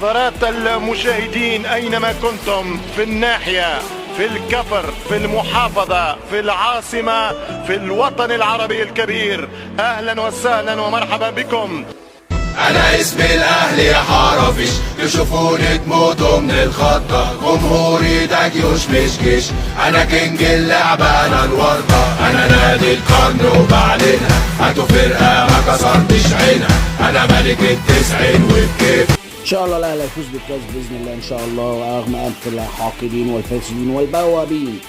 حضرات المشاهدين أينما كنتم، في الناحية، في الكفر، في المحافظة، في العاصمة، في الوطن العربي الكبير، أهلا وسهلا ومرحبا بكم. انا اسمي الاهلي يا حرافيش، تشوفوني تموتوا من الخضة. جمهوري ده جيوش مش جيش، انا king اللعبة، انا الوردة. انا نادي القرن وبعلنها، هاتوا فرقة ما كسرتش عينها. انا ملك التسعين والكيف. ان شاء الله الاهلي هيفوز بالكاس باذن الله، ان شاء الله، رغم انف الحاقدين والفاسدين والبوابين.